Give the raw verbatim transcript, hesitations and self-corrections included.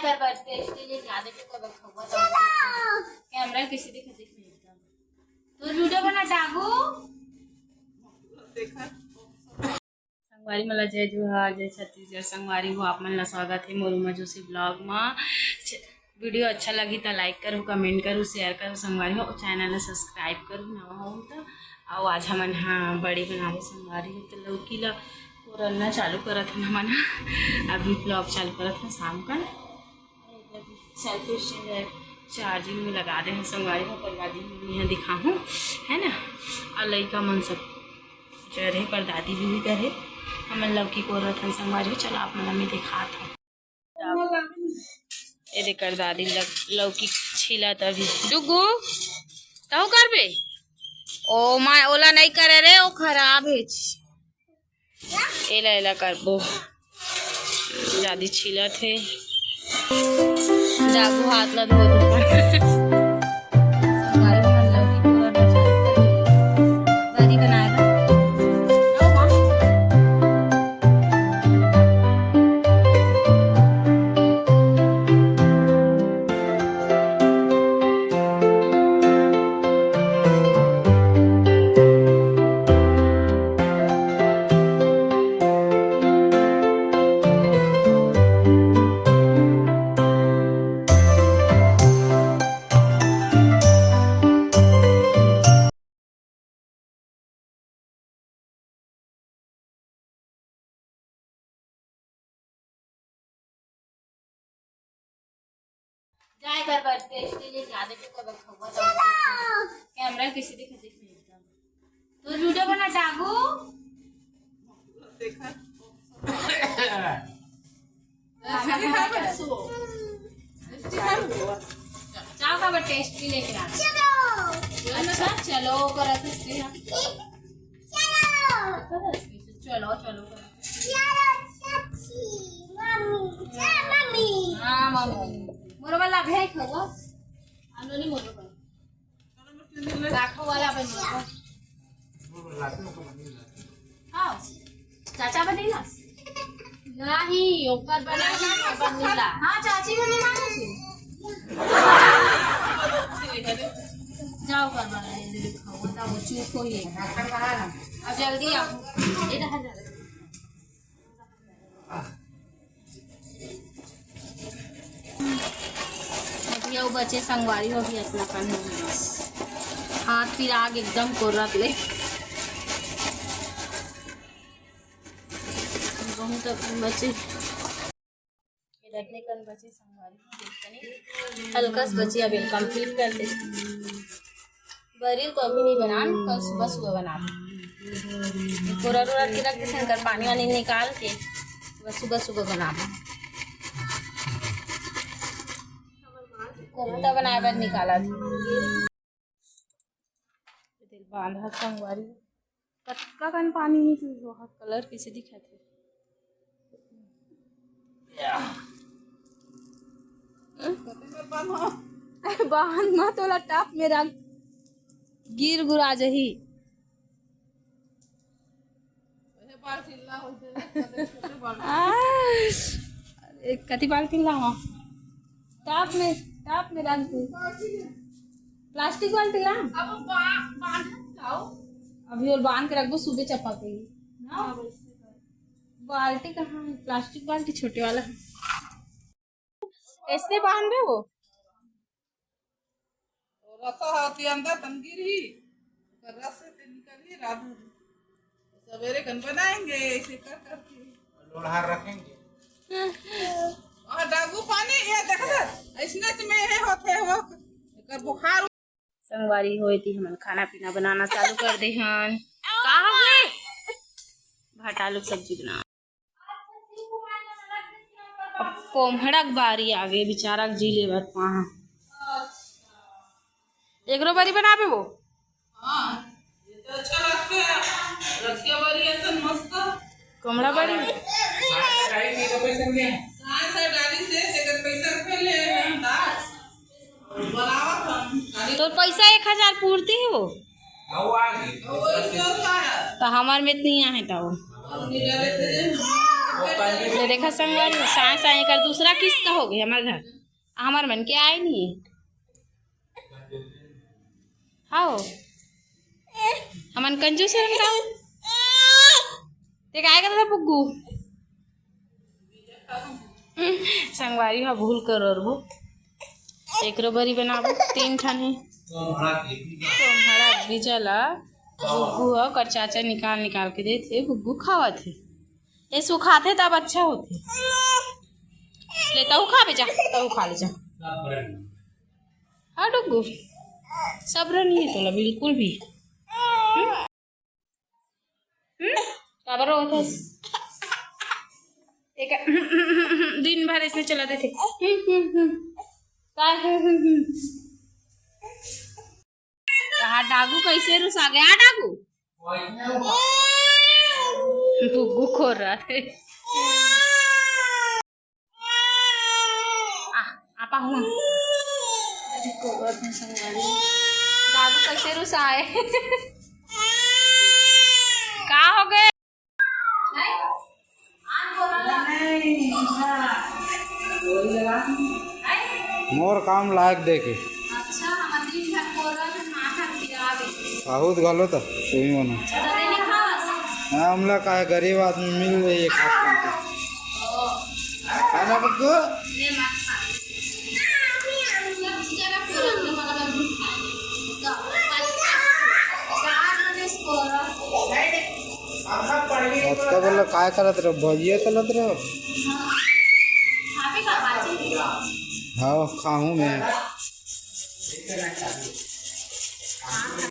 Camera कैसे दिखा, देख ना एकदम। तो वीडियो बना चाहू। संगवारी मन ला जय जोहार, जय छत्तीसगढ़। संगवारी हो, आप मन ला स्वागत हे मोर उमा जोशी vlog मा। छ-, वीडियो अच्छा लगी त like करू, comment करू, share करू। संगवारी हो, channel ला subscribe करू, नवा हो त। अउ आज हमन हा बड़ी बनाबो संगवारी हो, त लौकी ला कोरना चालू करत हन हमन हा। अभी vlog चालू करत हन शाम का। सेल्फी स्टैंड है, चार्जिंग में लगा दे हैं संगवारी हो, परदादी हूँ, यहाँ दिखाहूँ, है ना। और लइका मन सब जो रहे, परदादी भी, भी करे। हमन लौकी कोरत हन संगवारी हो, चलो आप मन में दिखात हूँ। ये देख, परदादी लग-, लौकी छीलत अभी। डुगू, तहु करबे? ओ माय, ओला नहीं करे रे, ओ खराब है। एला, एला करबो। जादी छीलत हे। जागू हाथ ला धो धो। संगवारी मन लौकी पूरा बचा के बरी बनाए ला। जाए कर बर टेस्टी ले जाने के तो बस हुआ था। कैमरा किसी दिखा, दिख नहीं एकदम। तो वीडियो बना चाहू। देखा। चाव का टेस्टी लेके आ। अच्छा, चलो, करत हस। चलो, चलो, करत हस। हाँ, मम्मी। मोर वाला भेज दो। आलो नहीं मोर वाला। राखो वाला बन गया। हाँ, चाचा बनेला? नहीं, ओकर बनेला, ओकर बनेला। हाँ, चाची बनेला ना जी। जाओ कर बना, ये देखो, वो तो वो चूक हो ये। अब जल्दी आओ। ये रहा, जा रहा। अभी अउ बचे संगवारी हो भी अतना कन हो गया। हाथ पिराग एकदम कोरत ले। बहुत अकन बचे। रत्ने कन बचे संगवारी हो, हल्का से बचे, अब complete कर दे। बरी को अभी नहीं बनान, कल सुबह सुबह बनाबो। कोरा रोरा के रख दे, कर पानी वानी निकाल के बस सुबह सुबह बनाबो। कोफ्ता बनाए बर निकाला था। तेल बांधा संगवारी, कतका कन पानी निकल रहा, कलर कैसे दिखत है। बांध मत, ओला टब में रख, गिर गुरा जही। आ, अरे, कति बाल्टी लावा? टब में, टब में रख दे। प्लास्टिक बाल्टी ला। अब बा-, बांध लाओ। अभी और बांध के रखबो, सुबह चपा के। ना? हाँ, वैसे कर। बाल्टी कहाँ है? प्लास्टिक बाल्टी छोटे वाला है। ऐसे बांध दे वो। रसा होती अंदर तन गिरही, ओकर रस से ते निकलही राधू। सवेरे कन बनाएंगे ऐसे कर करके। लोढ़ा रखेंगे। और डागू पानी ये देख ले, ऐसने से में हे होते हो, एकर बुखार। संगवारी होए ती हमन खाना पीना बनाना चालू कर दे हन। का हो गए? भाटा आलू के सब्जी बना। अब कोम्हड़ा के बारी आगे, बेचारा के जी लेवत वहाँ। एकरो बारी बनाबे वो? हाँ, ये तो अच्छा लगता है। रसिया बारी ऐसा मस्त। कोम्हड़ा बारी? सास डाली से, तेकर पैसा रखे ले, हम दास। बनावत हम। तो पैसा एक हजार पूर्ति है वो? तो हमार में इतनी आहे तो। ये देखा संगवारी, साए साए एकर दूसरा किस्त हो गई हमर घर। हमर मन के आए नहीं। हाओ। हमन कंजूस हन का? ते काय करत हे पुग्गू? संगवारी ह भूल कर और वो एकरो बरी बनाबो, तीन ठन हे। तो हमारा बीजा ला गुग्गू ह ओकर चाचा निकाल निकाल के देथे, गुग्गू खावत हे। ये सुखाथे तब अच्छा होथे। ले तहू खा बे जा, तहू खा ले जा। हाँ डुग्गू, सब्र नहीं है तोला बिल्कुल भी। हम्म? हम्म? काबर रोत हस? एक दिन भर इसने चला देथे। हम्म, हम्म, हम्म। काय हम्म, हम्म, हम्म? कहा डागू कैसे रुसा गया डागू? गुग्गू खो रहा है। आ, आपा हुआ। डागू कैसे रुसा है? का हो गए? मोर काम लायक देखे। बहुत घलो त तुही मनो। हाँ, हमला का है, गरीब आदमी मिल रही है खास करके। है ना बग्गू? ओतका बोला काय करत रहो, भजिया तलत रहो। हाँ, खाहूँ मैं।